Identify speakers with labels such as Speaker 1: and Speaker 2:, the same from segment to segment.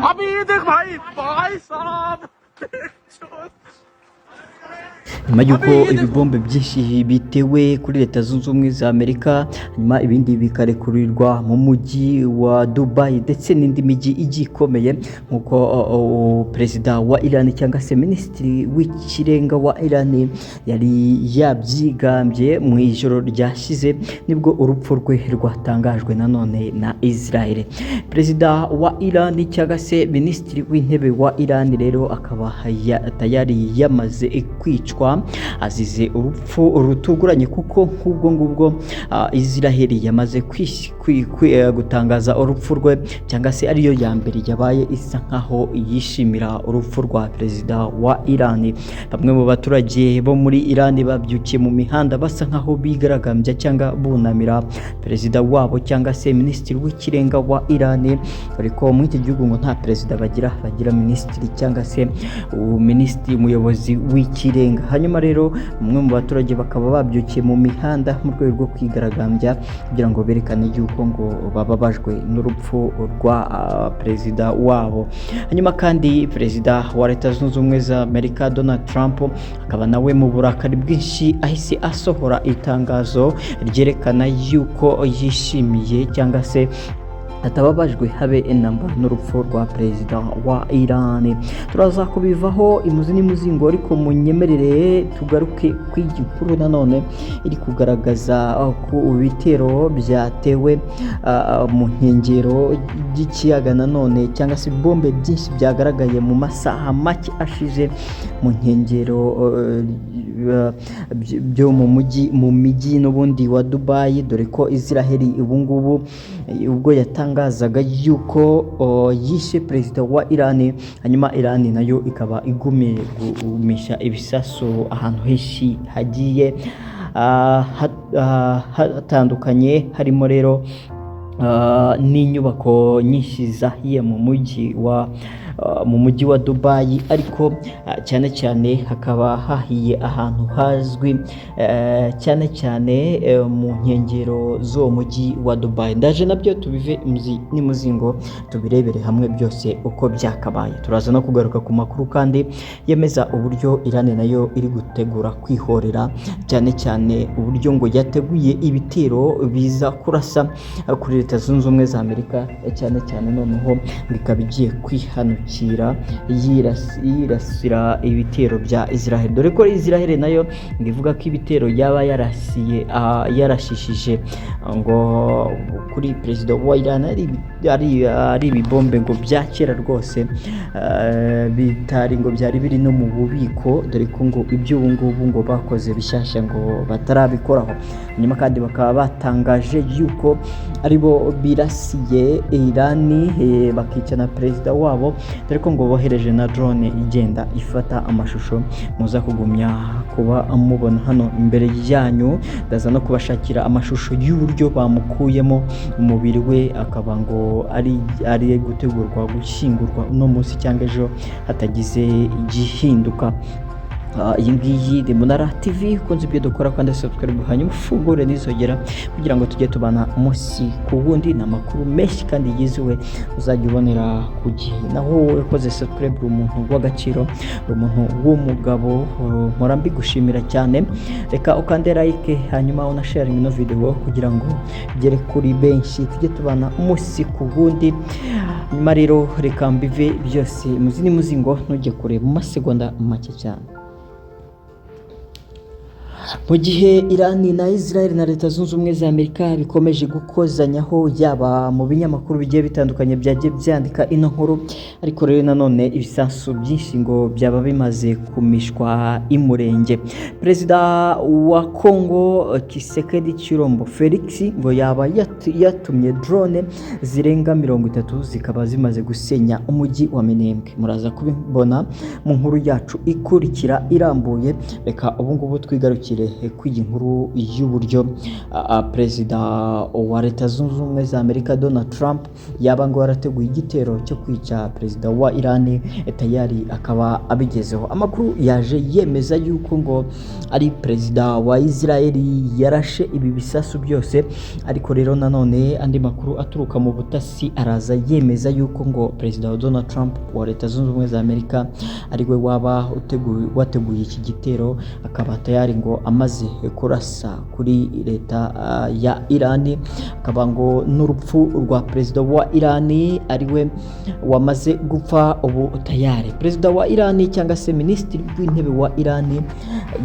Speaker 1: अभी ये देख भाई, भाई साहब।
Speaker 2: Nyuma y'uko ibibombe byinshi bitewe kuri Leta Zunze Ubumwe za Amerika, hanyuma ibindi bikarekurirwa mu mujyi wa Dubai ndetse n'indi mijyi igiye ikomeye, nk'uko perezida wa Iran cyangwa se minisitiri w'ikirenga wa Iran yari yabyigambye mu ijoro ryashize, nibwo urupfu rwe rwatangajwe nanone na Israel. Perezida wa Iran cyangwa se minisitiri w'intebe wa Iran rero akaba tayari yamaze kwicwa, azize urupfu rutunguranye, kuko nk'ubwo ngubwo Israel yamaze gutangaza urupfu rwe, cyangwa se ariyo ya mbere yabaye isa nkaho yishimira urupfu rwa perezida wa Iran. Bamwe mu baturage bo muri Iran babyukiye mu mihanda basa nkaho bigaragambya cyangwa bunamira perezida wabo cyangwa se minisitiri w'ikirenga wa Iran, ariko muri iki gihugu ngo nta perezida bagira, bagira minisitiri cyangwa se minisitiri, umuyobozi w'ikirenga. Hanyuma rero bamwe mu baturage bakaba babyukiye mu mihanda mu rwego rwo kwigaragambya kugira ngo berekane yuko ngo bababajwe n'urupfu rwa perezida wabo. Hanyuma kandi perezida wa Leta Zunze Ubumwe za Amerika, Donald Trump, akaba nawe mu burakari bwinshi ahise asohora itangazo ryerekana yuko yishimiye cyangwa se atababajwe habe namba n'urupfu rwa perezida wa Iran. Turaza kubivaho imuzi n'imuzingo, ariko munyemerere tugaruke ku iyi nkuru nanone iri kugaragaza ku bitero byatewe mu nkengero y'ikiyaga nanone, cyangwa se bombe byinshi byagaragaye mu masaha make ashize mu nkengero byo mu mijyi n'ubundi wa Dubai, dore ko Israel ubu ngubu ubwo yatangazaga yuko yishe perezida wa Iran, hanyuma Iran nayo ikaba igumiye gumisha ibisasu ahantu henshi hagiye hatandukanye, harimo rero n'inyubako nyinshi zahiye mu mujyi wa Dubai, ariko cyane cyane hakaba hahiye ahantu hazwi cyane cyane mu nkengero z'uwo mujyi wa Dubai. Ndaje nabyo tubive imuzi n'imuzingo, tubirebere hamwe byose uko byakabaye. Turaza no kugaruka ku makuru kandi yemeza uburyo Iran nayo iri gutegura kwihorera, cyane cyane uburyo ngo yateguye ibitero biza kurasa kuri Leta Zunze Ubumwe za Amerika, cyane cyane noneho ngo ikaba igiye kwihanukira yirasira ibitero bya Israel, dore ko Israel nayo ngo ivuga ko ibitero yaba yarasiye yarashishije ngo kuri perezida wa Iran ari ibibombe ngo bya kera rwose, bitari ngo byari biri no mu bubiko, dore ko ngo iby'ubu ngubu ngo bakoze bishyashya ngo batarabikoraho. Hanyuma kandi bakaba batangaje yuko aribo birasiye Irani bakica na perezida wabo, dore ko ngo bohereje na drone igenda ifata amashusho muza kugumya kuba mubona hano imbere yanyu. Ndaza no kubashakira amashusho y'uburyo bamukuyemo umubiri we, akaba ngo ari gutegurwa gushyingurwa uno munsi cyangwa ejo hatagize igihinduka. Iyi ngiyi ni Munara TV. Ukunze ibyo dukora, kandi subscribe, hanyuma ufungure n'inzogera kugira ngo tujye tubana umunsi ku wundi. Ni amakuru menshi kandi yizewe uzajya ubonera ku gihe. Naho wowe ukoze subscribe, uri umuntu w'agaciro, uri umuntu w'umugabo, mpora mbigushimira cyane. Reka ukande like, hanyuma unasharinga ino video kugira ngo igere kuri benshi, tujye tubana umunsi ku wundi. Nyuma rero reka mbive byose muzi n'imuzingo, ntujye kure, mu masegonda make cyane. Mu gihe Iran na Israel na Leta Zunze Ubumwe za Amerika bikomeje gukozanyaho, yaba mu binyamakuru bigiye bitandukanye byagiye byandika ino nkuru, ariko rero nanone ibisasu byinshi ngo byaba bimaze kumishwa imurenge. Perezida wa Congo, Tshisekedi Tshilombo Felix, ngo yaba yatumye drone zirenga 30 zikaba zimaze gusenya umujyi wa Minembwe. Muraza kubibona mu nkuru yacu ikurikira irambuye. Reka ubu ngubu twigarukire. Nkubwire ko iyi nkuru y'uburyo perezida wa Leta Zunze Ubumwe za Amerika Donald Trump yaba ngo yarateguye igitero cyo kwica perezida wa Iran, tayari akaba abigezeho. Amakuru yaje yemeza yuko ngo ari perezida wa Israel yarashe ibi bisasu byose, ariko rero nanone andi makuru aturuka mu butasi araza yemeza yuko ngo perezida wa Donald Trump wa Leta Zunze Ubumwe za Amerika ari we waba wateguye iki gitero, akaba tayari ngo amaze kurasa kuri leta ya Iran, akaba ngo n'urupfu rwa perezida wa Iran ari we wamaze gupfa ubu tayari. Perezida wa Iran cyangwa se minisitiri w'intebe wa Iran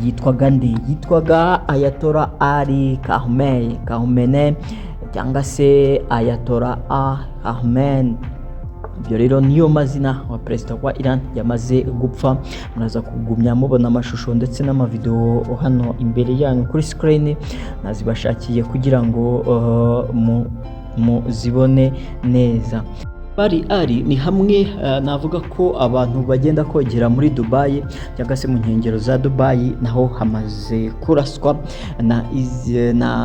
Speaker 2: yitwaga nde? Yitwaga Ayatollah Ali Khamenei cyangwa se Ayatollah Khamenei. Ibyo rero niyo mazina wa perezida wa Iran yamaze gupfa. Muraza kugumya mubona amashusho ndetse n'amavideo hano imbere yanyu kuri screen, nazibashakiye kugira ngo muzibone neza. Bari ari ni hamwe navuga ko abantu bagenda kogera muri Dubai cyangwa se mu nkengero za Dubai, naho hamaze kuraswa na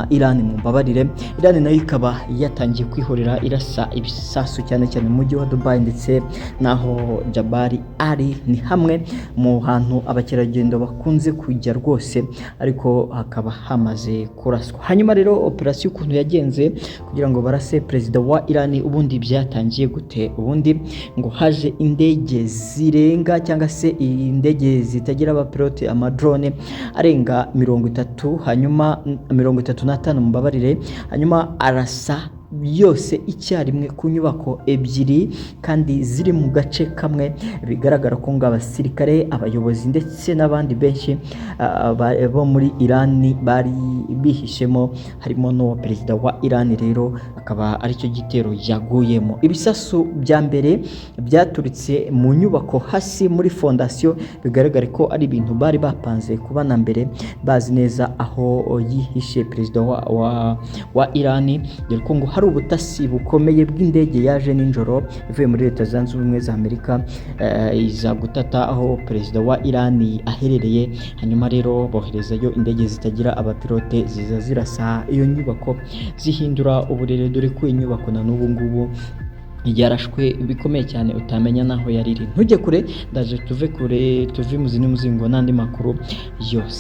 Speaker 2: Iran, mu mbabarire. Iran nayo ikaba yatangiye kwihorera irasa ibisasu cyane cyane mu mujyi wa Dubai ndetse naho Jabali Ali, ni hamwe mu hantu abakerarugendo bakunze kujya rwose, ariko hakaba hamaze kuraswa. Hanyuma rero operasiyo ukuntu yagenze kugira ngo barase perezida wa Iran, ubundi byatangiye gute? Ubundi ngo haje indege zirenga cyangwa se indege zitagira abapilote, amadrone arenga 30, hanyuma 35 mumbabarire, hanyuma arasa yose icyarimwe ku nyubako ebyiri kandi ziri mu gace kamwe. Bigaragara ko ngo abasirikare, abayobozi ndetse n'abandi benshi bo muri Iran bari bihishemo, harimo n'uwo perezida wa Iran. Rero akaba aricyo gitero yaguyemo. Ibisasu bya mbere byaturitse mu nyubako hasi muri fondasiyo, bigaragara ko ari ibintu bari bapanze kuba na mbere bazi neza aho yihishe perezida wa Iran, dore ko ngo hari ubutasi bukomeye bw'indege yaje nijoro ivuye muri Leta Zunze Ubumwe za Amerika, iza gutata aho perezida wa Iran aherereye. Hanyuma rero boherezayo indege zitagira abapilote, ziza zirasa iyo nyubako zihindura uburere, dore ko iyi nyubako na n'ubu ngubu yarashwe bikomeye cyane utamenya n'aho yari iri. Ntujye kure, ndaje tuve kure, tuve imuzi n'umuzingo n'andi makuru yose.